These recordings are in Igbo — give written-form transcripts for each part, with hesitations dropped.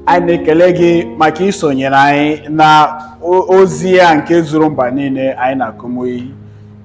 Anyị na-ekele gị maka isonyere anyị na ozi ya nke zuru mba niile anyị na Kumuyi.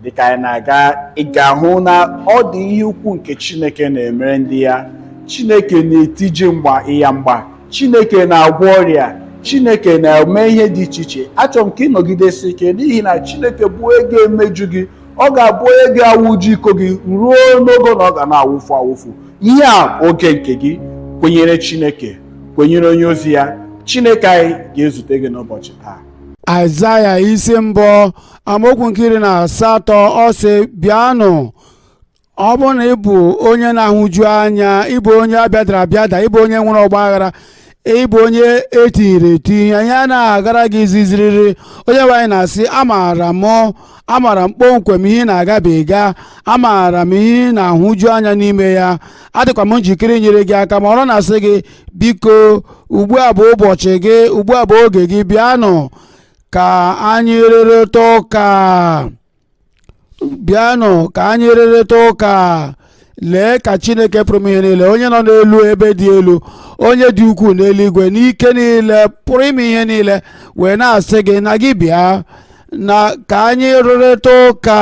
Dịka anyị na-aga, ị ga-ahụ na ọ dị ihe ukwu nke Chineke na-emere ndị ya. Chineke na-etiji mgba ịya mgba, Chineke na-agwọ ọrịa, Chineke na-eme ihe dị iche iche. Achọrọ m ka ị nọgidesi ike, n'ihi na Chineke bụ onye ga-emeju gị. Ọ ga-abụ onye ga-awụju iko gị ruo n'ogo na ọ ga na-awụfu awụfu. Ihe a bụ oge nke gị. Kwenyere Chineke, kwenyere onye ozi ya. Chineke anyị ga-ezute gị n'ụbọchị taa. Aịzaya isi 1, amaokwu nke 18, ọ sị, "Bịanụ." Ọ bụrụ na ị bụ onye na-ahụju anya, ịbụ onye abịadara abịada, ịbụ onye nwere ọgba aghara, ịbụ onye etinyere etinye, ihe a na-agara gị ziziriri, onye nwe anyị na-asị, "Amaara m, amaara m kpọmkwem ihe ị na-agabiga. Amaara m ihe ị na-ahụju anya n'ime ya. Adịkwa m njikere inyere gị aka." Ma ọrụ na-asị gị, "Biko, ugbu a bụ ụbọchị gị, ugbu a bụ oge gị. Bịanụ ka anyị rereta ụka. Bịanụ ka anyị rereta ụka." Lee ka Chineke pụrụ ime ihe niile, onye nọ n'elu ebe dị elu, onye dị ukwuu n'eluigwe n'ike niile, pụrụ ime ihe niile, wee na-asị gị na gị bịa na ka anyị rụrịta ụka.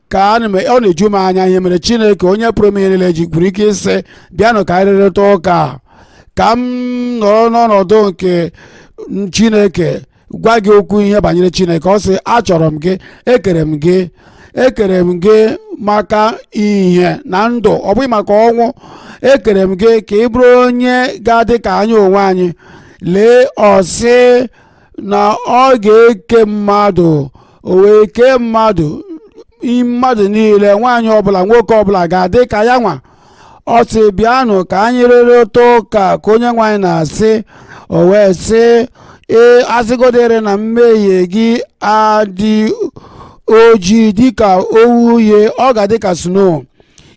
Ka ọ na-eju m anya ihe mere Chineke, onye pụrụ ime ihe niile, ji kwuru ike ịsị, "Bịanụ ka anyị rụrịta ụka." Ka m nọrọ n'ọnọdụ nke Chineke gwa gị okwu ihe banyere Chineke. Ọ sị, "Achọrọ m gị, ekere m gị, ekere m gị maka ihe na ndụ, ọ bụghị maka ọnwụ. Ekere m gị ka ị bụrụ onye ga-adị ka anyị onwe anyị." Lee, ọ sị na ọ ga-eke mmadụ, o wee kee mmadụ, mmadụ niile, nwaanyị ọbụla, nwoke ọbụla ga-adị ka ya nwa. Ọ sị, "Bịanụ ka anyị rerịta ụka," ka onye nwaanyị na-asị. O wee sị, "Ee, asịgodere na mmehie gị adị ojii dịka owu uhie, ọ ga-adị ka snow."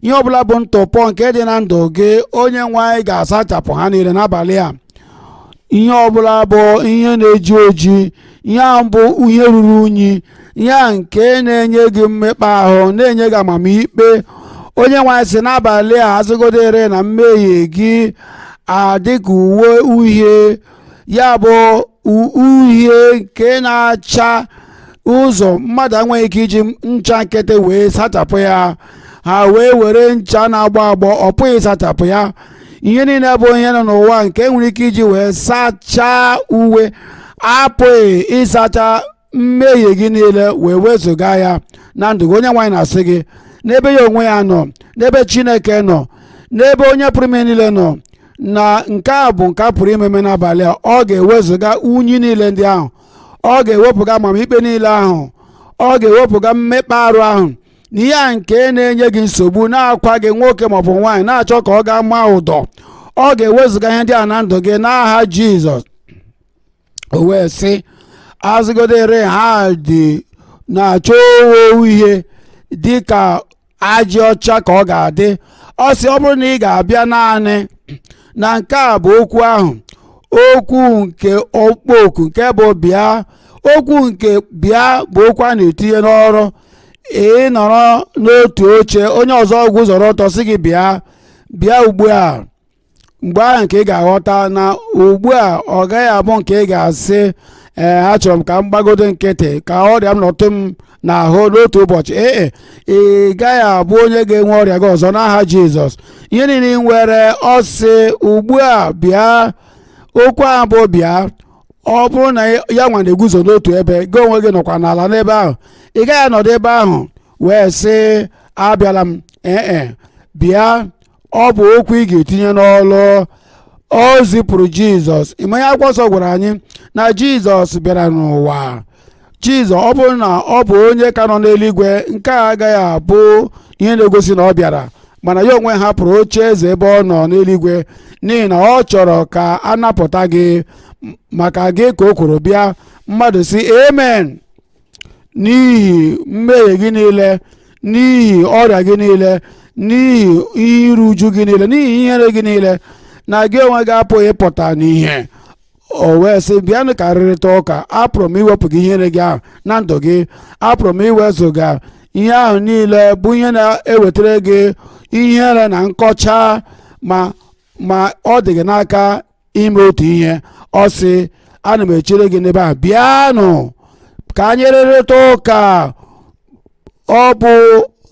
Ihe ọbụla bụ ntụpọ nke dị na ndụ gị, onye nwe anyị ga-asachapụ ha niile n'abalị a. Ihe ọbụla bụ ihe na-eji oji, ihe ahụ bụ ihe ruru unyi, ihe ahụ nke na-enye gị mmekpa ahụ, na-enye gị amamikpe, onye nwe anyị sị n'abalị a, asịgodere na mmehie gị adị ka uwe uhie, ya bụ uhie nke na-acha ụzọ, mmadụ enweghị ike iji ncha nkịtị wee sachapụ ya, ha wee were ncha na-agbọ agbọ, ọ pụghị ịsachapụ ya. Ihe niile bụ ihe nọ n'ụwa nke nwere ike iji wee sachaa uwe apụghị ịsacha mmehie gị niile wee wezụga ya na ndụ gị. Onye nwaanyị na-asị gị, n'ebe ya onwe ya nọ, n'ebe Chineke nọ, n'ebe onye pụrụ ime niile nọ, na nke a bụ nke a pụrụ imeme n'abalị a. Ọ ga-ewezụga unyi niile ndị ahụ, ọ ga-ewepụga amamikpe niile ahụ, ọ ga-ewepụga mmekpa arụ ahụ na ihe a nke na-enye gị nsogbu, na-akwa gị, nwoke maọbụ nwaanyị na-achọ ka ọ gaa maa ụdọ. Ọ ga-ewezụga ihe ndị a na ndụ gị n'aha Jizọs. O wee sị, azụgodere ha dị na-achọ owo uhie dị ka ajị ọcha ka ọ ga-adị. Ọ sị, ọ bụrụ na ị ga-abịa naanị na nke a bụ okwu ahụ, okwu nke ọkpọoku nke bụ bịa. Okwu nke bịa bụ okwu a na-etinye n'ọrụ. Ị nọrọ n'otu oche, onye ọzọ guzoro ọtọ sị gị, "Bịa, bịa ugbu a." Mgbe ahụ nke ị ga-aghọta na ugbu a ọ gaghị abụ nke ị ga-asị, "Ee, achọrọ m ka m gbagodo nkịtị ka ọrịa m nọtụ m n'ahụ n'otu ụbọchị." Ee, ị gaghị abụ onye ga-enwe ọrịa gị ọzọ n'aha Jizọs. Ihe niile ị nwere, ọ sị, "Ugbu a bịa." Okwu ahụ bụ bịa. Ọ bụrụ na ya nwa na-eguzo n'otu ebe, gị onwe gị nọkwa n'ala n'ebe ahụ, ị gaghị anọdụ ebe ahụ wee sị, "Abịala m." Ee, bịa, ọ bụ okwu ị ga-etinye n'ọlụ. O zipụrụ Jizọs. Ịmanye akwụkwọ nsọ gwara anyị na Jizọs bịara n'ụwa. Jizọs, ọ bụrụ na ọ bụ onye ka nọ n'eluigwe, nke a agaghị abụ ihe na-egosi na ọ bịara, mana ya onwe hapụrụ oche eze ebe ọ nọ n'eluigwe n'ihi na ọ chọrọ ka a napụta gị. Maka gị ka o kwuru bịa. Mmadụ si amen. N'ihi mmehie gị niile, n'ihi ọrịa gị niile, n'ihi ihe iru uju gị niile, n'ihi ihere gị niile, na gị onwe gị apụghị ịpụta n'ihe, o wee sị, "Bịanụ ka rịrịta ụka. Apụrụ m iwepụ gị ihere gị ahụ na ndụ gị. Apụrụ m iwezụga ihe ahụ niile bụ ihe na-ewetara gị ihere na nkọcha." Ma ọ dị gị n'aka. Ime otu ihe ọ sị, ana m echere gị n'ebe ahụ. Bịanụ ka anyị rịrịta ụka. Ọ bụ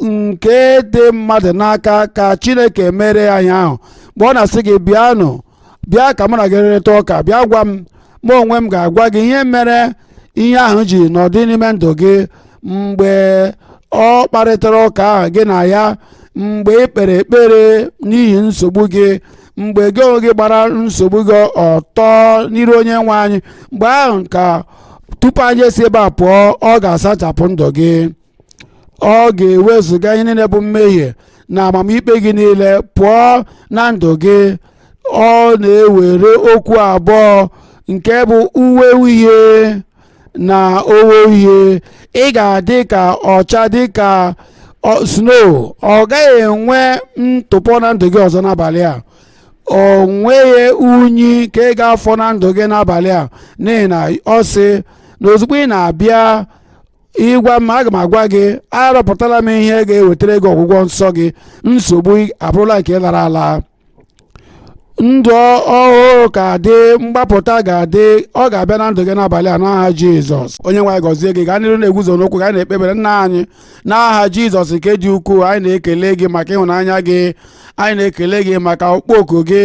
nke dị mmadụ n'aka ka Chineke mere anyị ahụ. Mgbe ọ na-asị gị bịanụ, bịa ka mụ na gị rịrịta ụka, bịa gwa m, mụ onwe m ga-agwa gị ihe mere ihe ahụ ji nọdị n'ime ndụ gị. Mgbe ọ kparịtara ụka ahụ gị na ya, mgbe ị kpere ekpere n'ihi nsogbu gị, mgbe gị onwe gị gbara nsogbu gị ọtọ n'iru Onye nwe anyị, mgbe ahụ ka tupu anyị esi ebe a pụọ, ọ ga-asachapụ ndụ gị. Ọ ga-ewezuga ihe niile bụ mmehie na amamikpe gị niile pụọ na ndụ gị. Ọ na-ewere okwu abụọ nke bụ uwe uhie na owo uhie. Ị ga-adị ka ọcha dị ka snow. Ọ gaghị enwe ntụpọ na ndụ gị ọzọ n'abalị a. O nweghị unyi ka ị ga-afọ na ndụ gị n'abalị a, n'ihi na ọ sị na ozugbo ị na-abịa ịgwa m, aga m agwa gị, arọpụtala m ihe ga-ewetara gị ọgwụgwọ nsọ gị. Nsogbu abụrụla nke lara ala. Ndụ ọhụrụ ka dị, mgbapụta ga-adị. Ọ ga-abịa na ndụ gị n'abalị a n'aha Jizọs. Onye nwe anyị gọzie gị. Gaa n'iru na-eguzo n'okwu ka anyị na-ekpebere nna anyị n'aha Jizọs nke dị ukwuu. Anyị na-ekele gị maka ịhụnanya gị. Anyị na-ekele gị maka ọkpọku gị.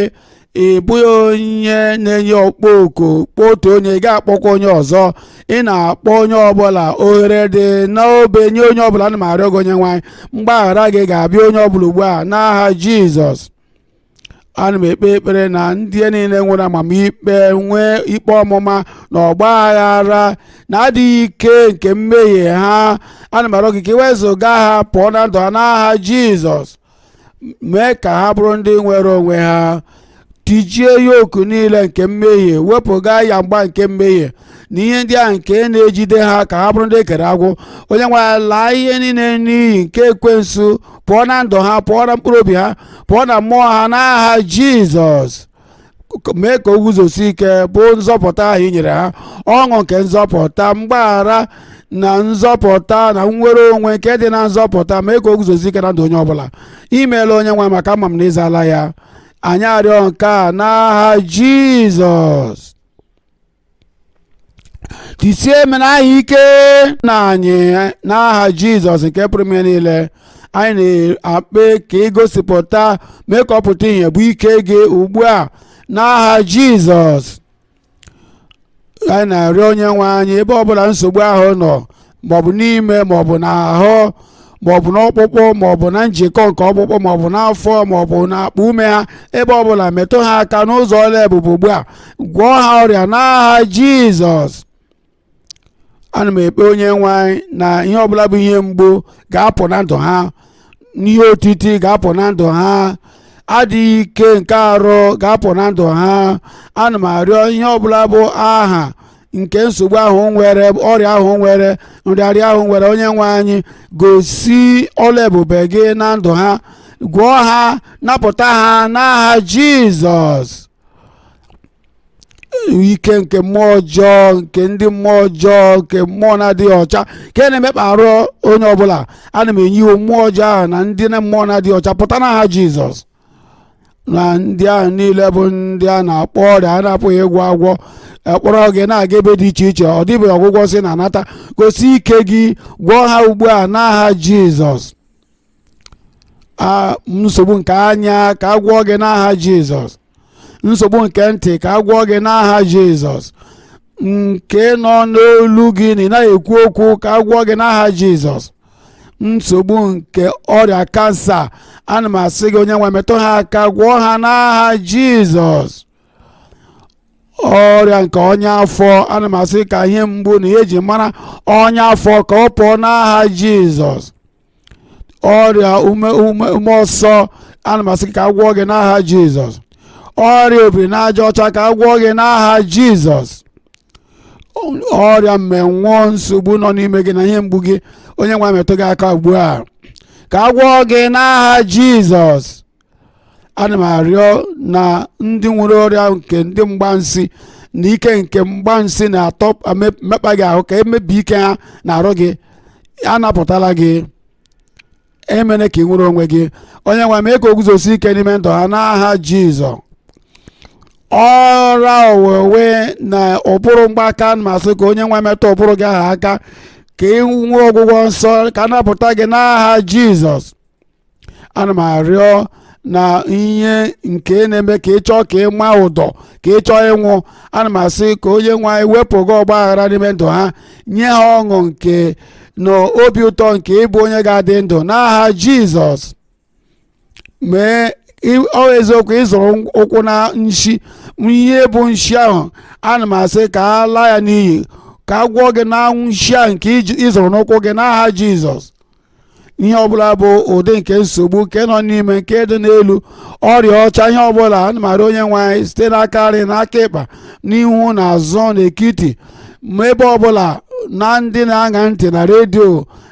Ị bụghị onye na-enye ọkpọku kpọọ otu onye, ị ga-akpọkwa onye ọzọ. Ị na-akpọ onye ọbụla. Ohere dị n'obe nye onye ọbụla. Ana m arịọ gị, Onye nwe anyị, mgbaghara gị ga-abịa onye ọbụla ugbu a n'aha Jizọs. Ana m ekpe ekpere na ndị niile nwere amamikpe, nwee ikpe ọmụma na ọgba aghara na adịghị ike nke mmehie ha, ana m arịọ gị ka ị wezụga ha pụọ na ndụ ha n'aha Jizọs. Mee ka ha bụrụ ndị nwere onwe ha. Tijie yoku niile nke mmehie, wepụga ya mgba nke mmehie na ihe ndị ahụ nke na-ejide ha, ka ha bụrụ ndị ekere agwụ. Onye nwe anyị, laa ihe niile n'iyi nke ekwensu pụọ na ndụ ha, pụọ na mkpụrụ obi ha, pụọ na mmụọ ha n'aha Jizọs. Mee ka o guzosi ike bụ nzọpụta ahụ i nyere ha, ọṅụ nke nzọpụta, mgbaghara na nzọpụta na nnwere onwe nke dị na nzọpụta. Mee ka o guzosi ike na ndụ onye ọbụla. Imeela, Onye nwe, maka ama m na ịzala ya. Anyị arịọ nke a n'aha Jizọs. Tisie m n'aha ike na anyị n'aha Jizọs nke pụrụ ime niile. Anyị na-akpe ka ị gosipụta, mee ka ọ pụta ìhè bụ ike gị ugbu a n'aha Jizọs. Anyị na-arịọ Onye nwe anyị, ebe ọbụla nsogbu ahụ nọ, maọbụ n'ime, maọbụ n'ahụ, maọbụ n'ọkpụkpụ, maọbụ na njikọ nke ọkpụkpụ, maọbụ n'afọ, maọbụ n'akpa ume ha, ebe ọbụla, metụ ha aka n'ụzọ ọla ebube ugbu a. Gwọọ ha ọrịa n'aha Jizọs. Ana m ekpe, Onye nwe anyị, na ihe ọbụla bụ ihe mgbu ga-apụ na ndụ ha, n'ihe otiti ga-apụ na ndụ ha, adịghị ike nke arụ ga-apụ na ndụ ha. Ana m arịọ, ihe ọbụla bụ aha nke nsogbu ahụ nwere, ọrịa ahụ nwere, nrịarịa ahụ nwere, Onye nwe anyị, gosi ọla ebube gị na ndụ ha. Gwọọ ha, napụta ha n'aha Jizọs. Ike nke mmụọ ọjọọ, nke ndị mmụọ ọjọọ, nke mmụọ na-adịghị ọcha nke na-emekpa arụ onye ọbụla, ana m enye iwu, mmụọ ọjọọ ahụ na ndị na mmụọ na-adịghị ọcha, pụta n'aha Jizọs. Na ndị ahụ niile bụ ndị a na-akpọ ọrịa a na-apụghị ịgwọ agwọ, ekpọrọ gị na-aga ebe dị iche iche, ọ dịbeghị ọgwụgwọ si na-anata, gosi ike gị, gwọọ ha ugbu a n'aha Jizọs. A nsogbu nke anya, ka a gwọọ gị n'aha Jizọs. Nsogbu nke ntị, ka a gwọọ gị n'aha Jizọs. Nke nọ n'olu gị na ị naghị ekwu okwu, ka a gwọọ gị n'aha Jizọs. Nsogbu nke ọrịa kansa, ana m asị gị, Onye nwe, metụ ha aka, gwọọ ha n'aha Jizọs. Ọrịa nke ọnya afọ, ana m asị ka ihe mgbu na ihe eji mara ọnya afọ ka ọ pụọ n'aha Jizọs. Ọrịa ume ume ume ọsọ, ana m asị ka a gwọọ gị n'aha Jizọs. Ọrịa obiri n'aja ọcha, ka a gwọọ gị n'aha Jizọs. Ọrịa mmenwụọ, nsogbu nọ n'ime gị na ihe mgbu gị, Onye nwe metụ gị aka ugbu a, ka a gwọọ gị n'aha Jizọs. Ana m arịọ na ndị nwere ọrịa nke ndị mgbansi na ike nke mgbansi na-atọ mekpa gị ahụ, ka emebi ike ha na-arụ gị. Anapụtala gị, emere ka ị nwere onwe gị. Onye nwe, mee ka o guzosi ike n'ime ndụ ha n'aha Jizọs. Ọra owewe na ụbụrụ mgbaka, ma sị ka onye nwe metụ ụbụrụ gị ahụ aka ka ị nwee ọgwụgwọ nsọ, ka a napụta gị n'aha Jizọs. Ana m arịọ na ihe nke na-eme ka ị chọọ ka ị maa ụdọ, ka ị chọọ ịnwụ, ana m asị ka onye nwe anyị wepụ gị ọgba aghara n'ime ndụ ha, nye ha ọṅụ nke na obi ụtọ nke ịbụ onye ga-adị ndụ n'aha Jizọs. Mee ọ eziokwu, ịzụrụ ụkwụ na nshi, ihe bụ nshi ahụ, ana m asị ka a laa ya n'iyi, ka a gwọọ gị na nshi ahụ nke ịzụrụ n'ụkwụ gị n'aha Jizọs. Ihe ọbụla bụ ụdị nke nsogbu nke nọ n'ime, nke dị n'elu, ọrịa ọcha, ihe ọbụla, ana m arịọ onye nwe anyị site n'aka nri, n'aka ịkpa, n'ihu na azụ, n'ekiti, ma ebe ọbụla na ndị na-aṅa ntị na redio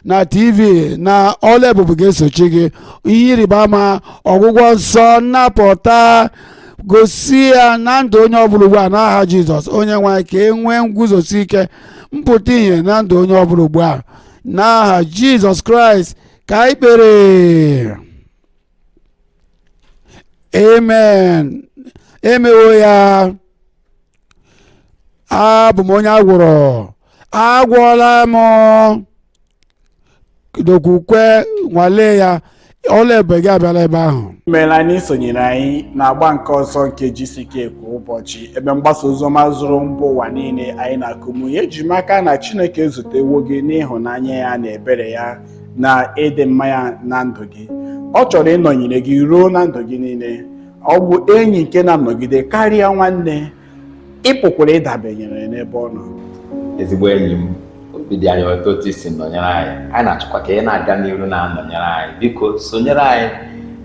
na TV, na ọla ebube ga-esochi gị. Ihe ịrịba ama, ọgwụgwọ nsọ, nnapụta, gosi ya na ndụ onye ọbụla ugbu a n'aha Jizọs. Onye nwe anyị, ka e nwee nguzosi ike, mpụta ihe na ndụ onye ọbụla ugbu a n'aha Jizọs Kraịst ka anyị kpere, amen. Emewo ya. Abụ m onye agwọrọ, agwọọla m n'okwukwe. Nwalee ya, ọla ebube gị abịala ebe ahụ. Imeela na isonyere anyị na-agba nke ọzọ nke GCK kwa ụbọchị, ebe mgbasa oziọma zuru mba ụwa niile anyị na-akụmu. Eji m aka na Chineke ezutewo gị n'ịhụnanya ya na ebere ya na ịdị mma ya na ndụ gị. Ọ chọrọ ịnọnyere gị ruo na ndụ gị niile. Ọ bụ enyi nke na-anọgide karịa nwanne. Ị pụkwara ịdabenyere n'ebe ọ nọ. Ezigbo enyi m, obi dị anyị ụtọ otu isi nọnyere anyị. Anyị na-achọkwa ka ị na-aga n'iru na-anọnyere anyị. Biko sonyere anyị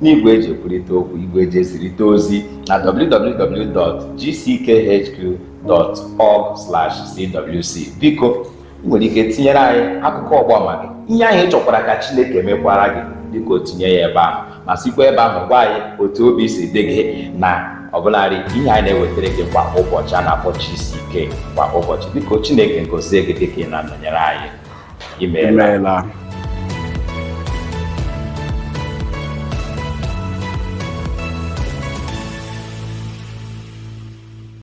n'igwe eji ekwurịta okwu, igwe eji ezirịta ozi na www.gckhq.org/cwc. Biko, ị nwere ike tinyere anyị akụkọ ọgbaama gị, ihe ahụ ị chọkwara ka Chineke mekwara gị. Biko tinye ya ebe ahụ, ma sikwa ebe ahụ gwa anyị otu obi si dị gị na ọbụlarị ihe anyị na-ewetara gị kwa ụbọchị a na-akpọ GCK kwa ụbọchị. Biko, Chineke gozie gị dịka ị na-anọnyere anyị. Imeela. Imeela.